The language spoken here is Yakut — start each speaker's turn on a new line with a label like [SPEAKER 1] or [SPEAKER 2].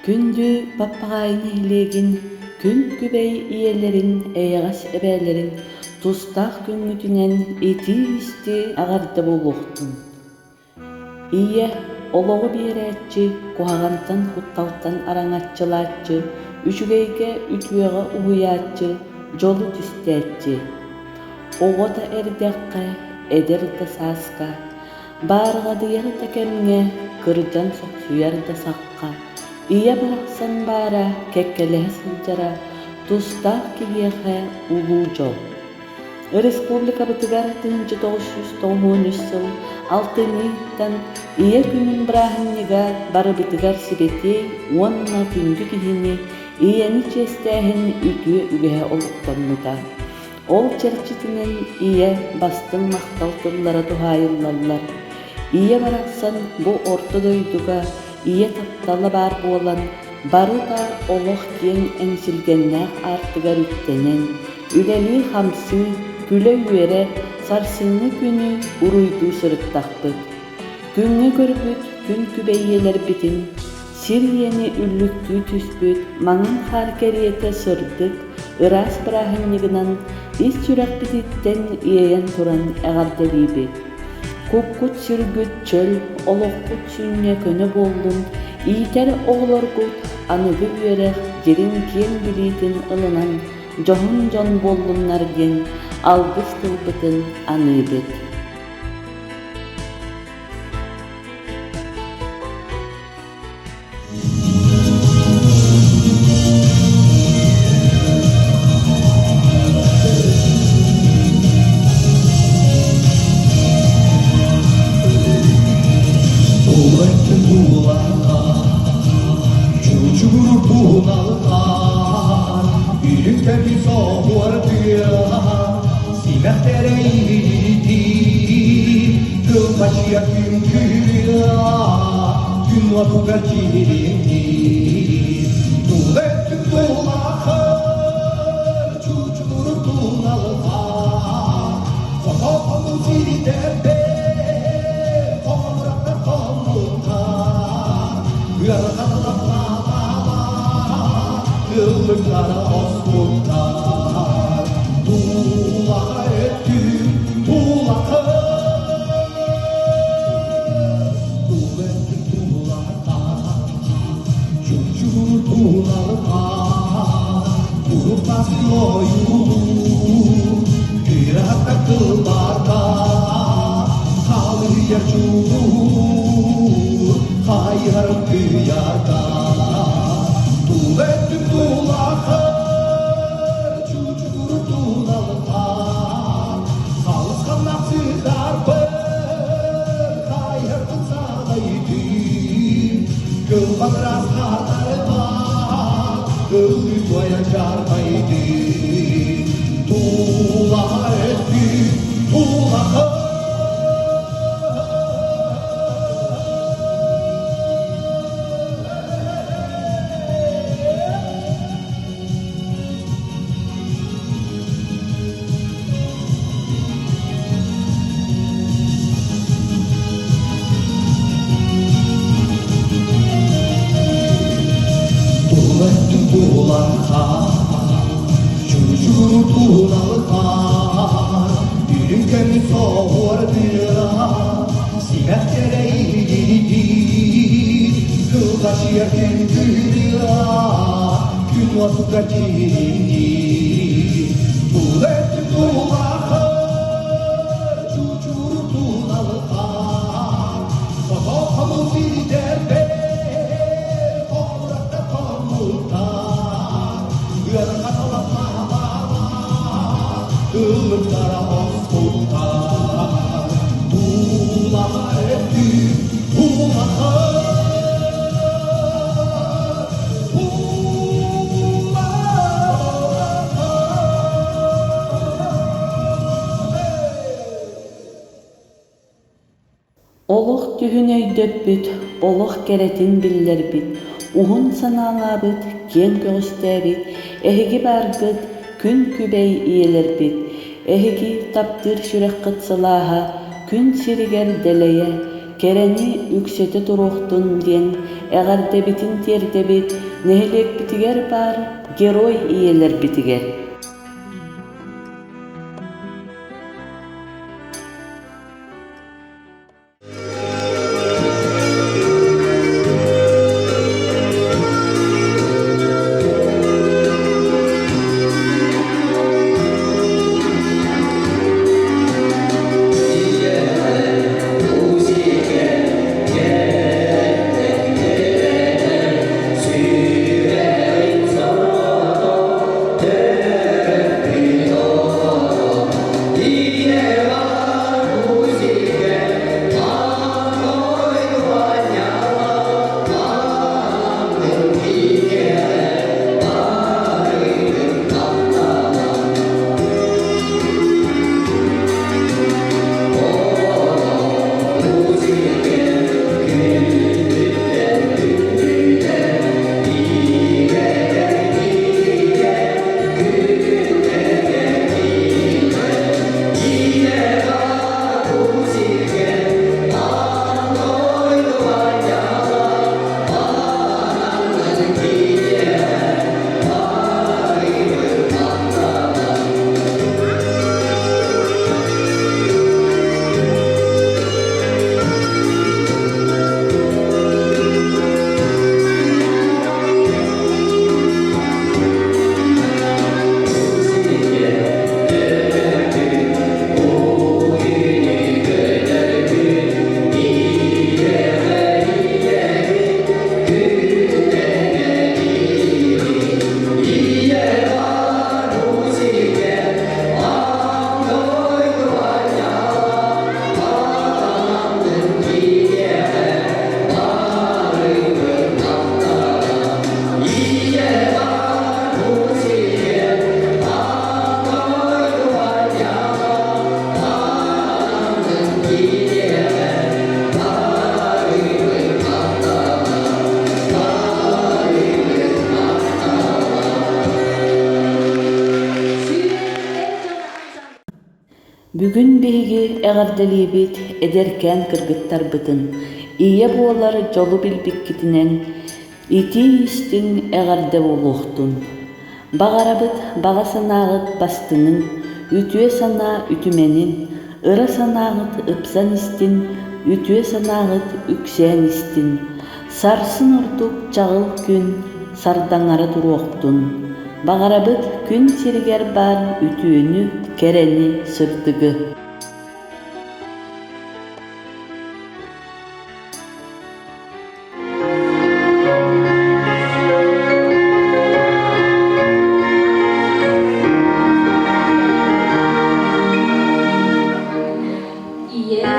[SPEAKER 1] Күндү Баппаҕаайы нэһилиэгин күн күбэй ийэлэрин, эйэҕэс эбээлэрин тустаах күҥҥүтүнэн итии-истиҥ эҕэрдэ буолуохтун! Ийэ, олоҕу биэрээччи, куһаҕантан, кутталтан араҥаччылааччы, үчүгэйгэ, үтүөҕэ уһуйааччы, дьолу түстээччи. Оҕо да эрдэххэ, эдэр да сааска, баарҕадыйар да кэмҥэ, кырдьан сохсуйар да сахха, ийэ барахсан баара, кэккэлэһэ сылдьара тустаах киһиэхэ улуу дьол. Республикабытыгар 1993 сыл алтынньыттан Ийэ күнүн бырааһынньыга барыбытыгар сибэтиэй уонна күндү киһини ийэни чиэстээһин үтүө үгэһэ олохтоммута. Ол чэрчитинэн ийэ бастыҥ махтал тыллара туһаайыллаллар. Ийэ барахсан бу орто дойдуга ийэ таптала баар буолан, бары да олох киэҥ эҥсилгэннээх аартыгар үктэнэн, үлэлии-хамсыы, күлэ-үөрэ сарсыҥҥы күнү уруйдуу сырыттахпыт. Күҥҥэ көрбүт күн күбэй ийэлэрбитин, сир ийэни үллүктүү түспүт маҥан хаар кэриэтэ сырдык, ыраас бырааһынньыгынан ис сүрэхпититтэн иэйэн туран эҕэрдэлиибит. Куккут-сүргүт чөл, олоххут сүнньэ көнө буоллун, иитэр оҕолоргут аныгы үөрэх дириҥ киэҥ билиитин ылынан дьоһун дьон буоллуннар диэн алгыс тылбытын аныыбыт.
[SPEAKER 2] Кылбачыйа күҥкүрүө күн уотугар киириҥниир. Тула өттүк тулаахыр, чуучугуру туналҕа, Хотоҕолуу сирдэрбэ, хоҥурахтар хоммутта, Ыарахатылар ыллыктара оспуттар. Тулаха өттүн тулаха Тула өттүн тулаха Чучугур туналха Уруппас ойуулуур Кыраһатта кылбарда Халыйар чулуур Хайыһар кыйарда Тула өттүн тулаха Чучугур туналха Халысханнах сыдарбын Хайыһарбын саҕайдым Кылбагырас хаардарыма Ыллыы туойа чарбайдым Тулаха өттүн тулаха Тула тулаха, чучу туналха, үрүҥ көмүс оһуордыа, симэх кэрэйдии, кылгасыйар күндүрүа, күн уотугар киириннии. Тула тулаха, чучу туналха, Сотохону сирдэрбэр, хоҥурата хоммуттар, ыарахаталаппаабалар, ыллыктара оспуттар. Туулаҕа өттүм, туулаҕа,
[SPEAKER 1] Олох түһүн өйдөппүт, олох кэрэтин биллэрбит, уһун санаалаабыт, киэҥ көҕүстээбит эһиги бааргыт, күн күбэй ийэлэрбит, эһиги таптыыр сүрэххит сылааһа күн сиригэр дэлэйэ, кэрэни үксэтэ туруохтун диэн эҕэрдэбитин тиэрдэбит нэһилиэкпитигэр баар Герой ийэлэрбитигэр. Бүгүн биһиги эҕэрдэлиибит эдэркээн кыргыттарбытын, ийэ буолар дьолу билбиккитинэн итии-истиҥ эҕэрдэ буолуохтун! Баҕарабыт баҕа санааҕыт бастыҥын, үтүө санаа үтүмэнин, ыра санааҕыт ыпсан истин, үтүө санааҕыт үксээн истин, сарсын ордук чаҕыл күн сардаҥара туруохтун. Баҕарабыт күн сиригэр баар үтүөнү, кэрэни, сырдыгы.
[SPEAKER 3] Ийэ.